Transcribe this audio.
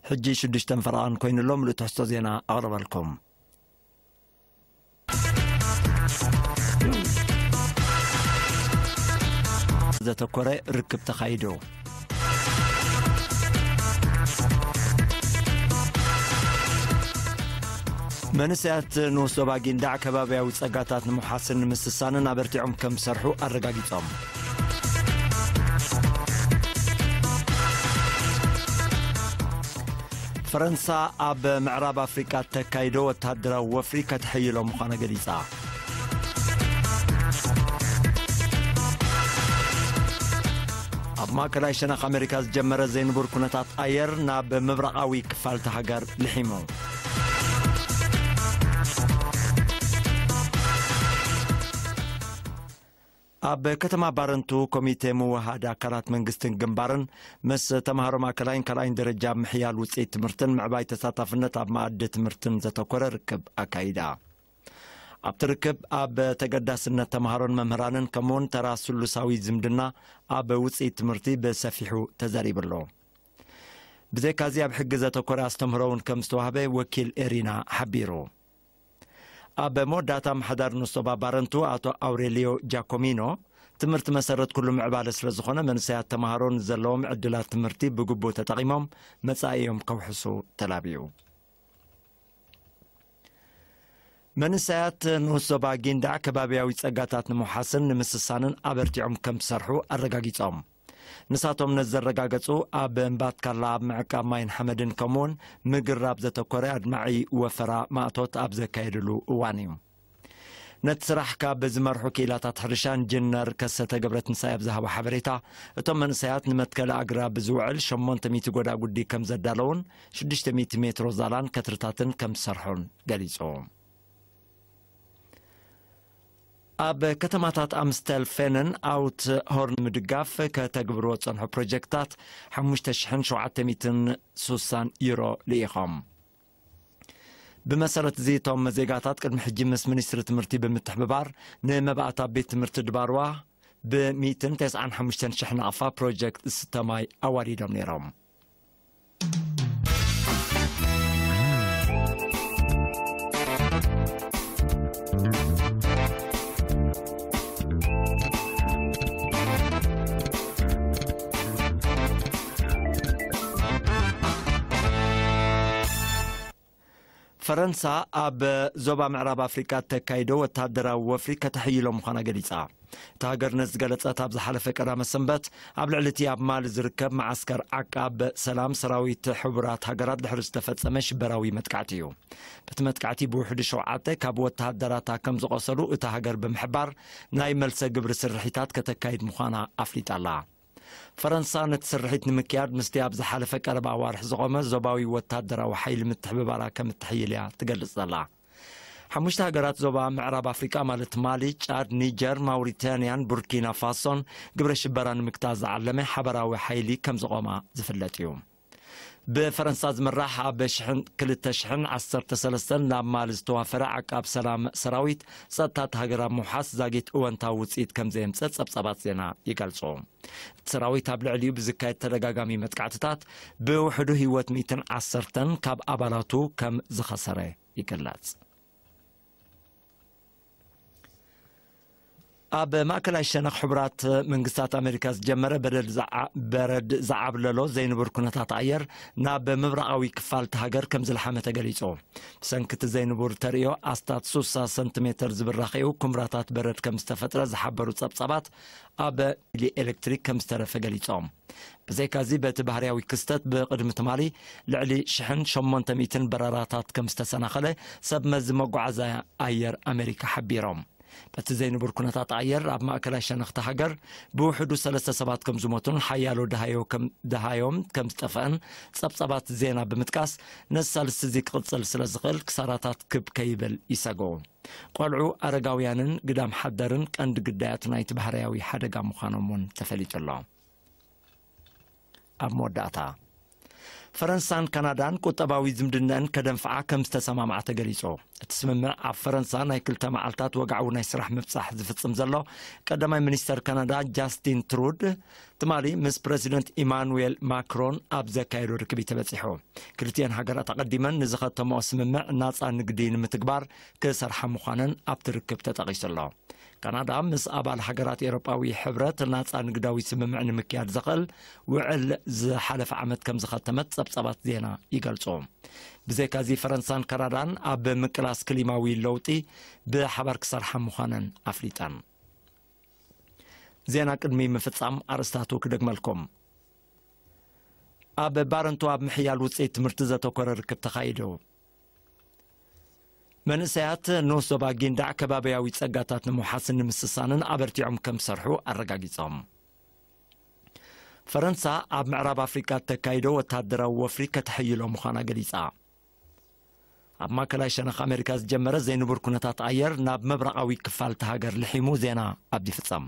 ሕጂ ሽዱሽተን ፈረቓን ኮይኑ ኣሎ። ምሉእ ትሕዝቶ ዜና ኣቕርበልኩም። ዘተኮረ ርክብ ተኻይዱ። መንእሰያት ንኡስ ዞባ ጊንዳዕ ከባብያዊ ጸጋታት ንምውሓስን ንምስሳንን ኣበርቲዖም ከም ዝሰርሑ ኣረጋጊጾም። ፈረንሳ ኣብ ምዕራብ ኣፍሪቃ እተካይዶ ወተሃደራዊ ወፍሪ ከተሐይሎ ምዃና ገሊጻ። ኣብ ማእከላይ ሸነኽ ኣሜሪካ ዝጀመረ ዘይንቡር ኩነታት ኣየር ናብ ምብራቓዊ ክፋል እታ ሃገር ልሒሙ። ኣብ ከተማ ባረንቱ ኮሚቴ ምውሃድ ኣካላት መንግስትን ግንባርን ምስ ተምሃሮ ማእከላይን ካልኣይን ደረጃ ኣብ ምሕያል ውፅኢት ትምህርትን ምዕባይ ተሳታፍነት ኣብ መኣዲ ትምህርትን ዘተኮረ ርክብ ኣካይዳ። ኣብቲ ርክብ ኣብ ተገዳስነት ተምሃሮን መምህራንን ከምኡውን ተራ ስሉሳዊ ዝምድና ኣብ ውፅኢት ትምህርቲ ብሰፊሑ ተዛሪቡ ኣሎ። ብዘይካዚ ኣብ ሕጊ ዘተኮረ ኣስተምህሮ እውን ከም ዝተዋህበ ወኪል ኤሪና ሓቢሩ። ኣብ መወዳእታ ኣመሓዳሪ ንሶባ ባረንቱ ኣቶ ኣውሬልዮ ጃኮሚኖ ትምህርቲ መሰረት ኩሉ ምዕባለ ስለ ዝኾነ መንእሰያት ተምሃሮ ንዘለዎም ዕድላት ትምህርቲ ብግቡእ ተጠቒሞም መጻኢኦም ከውሕሱ ተላቢዩ። መንእሰያት ንኡስ ዞባ ጊንዳዕ ከባብያዊ ጸጋታት ንምውሓስን ንምስሳንን ኣበርቲዖም ከም ዝሰርሑ ኣረጋጊጾም። ንሳቶም ነዚ ዘረጋገጹ ኣብ እምባትካላ ኣብ ምዕቃብ ማይን ሓመድን ከምኡውን ምግራብ ዘተኮረ ኣድማዒ ወፈራ ማእቶት ኣብ ዘካየድሉ እዋን እዩ። ነቲ ስራሕ ካብ ዝመርሑ ክኢላታት ሕርሻ ኢንጂነር ከሰተ ገብረትንሳኤ ኣብ ዝሃቦ ሓበሬታ፣ እቶም መንእሰያት ንመትከሊ ኣግራብ ዝውዕል ሸሞንተ ሚእቲ ጎዳጉዲ ከም ዘዳለዉን ሽዱሽተ ሚእቲ ሜትሮ ዛላን ከትርታትን ከም ዝሰርሑን ገሊጹ። ኣብ ከተማታት ኣምስተል ፌንን ኣውት ሆርን ንምድጋፍ ከተግብርዎ ዝጸንሑ ፕሮጀክትታት ሓሙሽተ ሽሕን ሸውዓተ ሚእትን ሱሳን ዩሮ ልኢኾም። ብመሰረት እዚ እቶም ዜጋታት ቅድሚ ሕጂ ምስ ሚኒስትሪ ትምህርቲ ብምትሕብባር ንመባእታ ቤት ትምህርቲ ድባርዋ ብ ሚእትን ተስዓን ሓሙሽተን ሽሕ ናቕፋ ፕሮጀክት ዝስተ ማይ ኣዋዲዶም ነይሮም። ፈረንሳ ኣብ ዞባ ምዕራብ ኣፍሪቃ እተካይዶ ወተሃደራዊ ወፍሪ ከተሕይሎ ምዃና ገሊጻ። እታ ሃገር ነዚ ዝገለጸት ኣብ ዝሓለፈ ቀዳመ ሰንበት ኣብ ልዕሊ እቲ ኣብ ማሊ ዝርከብ መዓስከር ዓቃብ ሰላም ሰራዊት ሕቡራት ሃገራት ድሕሪ ዝተፈጸመ ሽበራዊ መጥቃዕቲ እዩ። በቲ መጥቃዕቲ ብውሕዱ ሸውዓተ ካብ ወተሃደራታ ከም ዝቖሰሉ እታ ሃገር ብምሕባር ናይ መልሰ ግብሪ ስርሒታት ከተካይድ ምዃና ኣፍሊጣ ኣላ። ፈረንሳ ነቲ ስርሒት ንምክያድ ምስቲ ኣብ ዝሓለፈ ቀረባ ኣዋርሕ ዝቖመ ዞባዊ ወታደራዊ ሓይሊ ምትሕብባራ ከም እትሕይል እያ ትገልጽ ዘላ። ሓሙሽተ ሃገራት ዞባ ምዕራብ ኣፍሪቃ ማለት ማሊ፣ ጫድ፣ ኒጀር፣ ማውሪታንያን ቡርኪና ፋሶን ግብረ ሽበራ ንምግታእ ዝዓለመ ሓበራዊ ሓይሊ ከም ዝቖማ ዝፍለጥ እዩ። ብፈረንሳ ዝምራሕ ኣብ ሽሕን ክልተ ሽሕን ዓሰርተ ሰለስተን ናብ ማሊ ዝተዋፈረ ዓቃብ ሰላም ሰራዊት ጸጥታ እታ ሃገር ኣብ ምውሓስ ዛጊት እወንታዊ ውጽኢት ከም ዘየምጸ ጸብጻባት ዜና ይገልጹ። እቲ ሰራዊት ኣብ ልዕሊኡ ብዝካየድ ተደጋጋሚ መጥቃዕትታት ብውሕዱ ህይወት ሚእትን ዓሰርተን ካብ ኣባላቱ ከም ዝኸሰረ ይግለጽ። ኣብ ማእከላይ ሸነኽ ሕቡራት መንግስታት ኣሜሪካ ዝጀመረ በደል ዝዓ-፣ በረድ ዝዓብለሎ ዘይንቡር ኩነታት ኣየር ናብ ምብራቓዊ ክፋል እታ ሃገር ከም ዝለሓመ ተገሊጹ። ብሰንኪ እቲ ዘይንቡር ተርእዮ ኣስታት ሱሳ ሰንቲሜተር ዝብራኸዩ ኩምራታት በረድ ከም ዝተፈጥረ ዝሓበሩ ጸብጻባት ኣብ ኤሌክትሪክ ከም ዝተረፈ ገሊጾም። ብዘይካዚ በቲ ባህርያዊ ክስተት ብቕድሚ ትማሊ ልዕሊ ሽሕን ሸሞንተ ሚእትን በረራታት ከም ዝተሰናኸለ ሰብ መዚ መጓዓዝያ ኣየር ኣሜሪካ ሓቢሮም። በቲ ዘይንቡር ኩነታት ኣየር ኣብ ማእከላይ ሸነኽቲ ሃገር ብውሕዱ ሰለስተ ሰባት ከም ዝሞቱን ሓያሎ ደሃዮ ከም፣ ደሃዮም ከም ዝጠፍአን ጸብጻባት ዜና ብምጥቃስ ነዚ ሳልስቲ እዚ ክቕጽል ስለ ዝኽእል ክሳራታት ክብ ከይብል ይሰግኡ። ቆልዑ፣ ኣረጋውያንን ግዳም ሓደርን ቀንዲ ግዳያት ናይቲ ባህርያዊ ሓደጋ ምዃኖም እውን ተፈሊጡ ኣሎ። ኣብ መወዳእታ፣ ፈረንሳን ካናዳን ቁጠባዊ ዝምድነን ከደንፍዓ ከም ዝተሰማምዓ ተገሊጹ። እቲ ስምምዕ ኣብ ፈረንሳ ናይ ክልተ መዓልታት ወግዓዊ ናይ ስራሕ ምብጻሕ ዝፍጽም ዘሎ ቀዳማይ ሚኒስተር ካናዳ ጃስቲን ትሩድ ትማሊ ምስ ፕረዚደንት ኢማኑኤል ማክሮን ኣብ ዘካየዶ ርክብ ተበጺሑ። ክልቲኤን ሃገራት ኣቐዲመን ንዝኸተመኦ ስምምዕ ናጻ ንግዲ ንምትግባር ክሰርሓ ምዃነን ኣብቲ ርክብ ተጠቒሱ ኣሎ። ካናዳ ምስ ኣባል ሃገራት ኤውሮጳዊ ሕብረት ናጻ ንግዳዊ ስምምዕ ንምክያድ ዘኽእል ውዕል ዝሓለፈ ዓመት ከም ዝኸተመት ጸብጻባት ዜና ይገልጹ። ብዘይካዚ ፈረንሳን ካናዳን ኣብ ምቅላስ ክሊማዊ ለውጢ ብሓባር ክሰርሓ ምዃነን ኣፍሊጠን። ዜና ቅድሚ ምፍጻም ኣርእስታቱ ክደግመልኩም። ኣብ ባረንቱ ኣብ ምሕያል ውፅኢት ትምህርቲ ዘተኮረ ርክብ ተኻይዱ። መንእሰያት ንኡስ ዞባ ጊንዳዕ ከባቢያዊ ጸጋታት ንምውሓስን ንምስሳንን ኣበርቲዖም ከም ዝሰርሑ ኣረጋጊጾም። ፈረንሳ ኣብ ምዕራብ ኣፍሪቃ እተካይዶ ወታደራዊ ወፍሪ ከተሐይሎ ምዃና ገሊጻ። ኣብ ማእከላይ ሸነኽ ኣሜሪካ ዝጀመረ ዘይንቡር ኩነታት ኣየር ናብ ምብራቓዊ ክፋል እታ ሃገር ልሒሙ። ዜና ኣብዲ ፍጸም።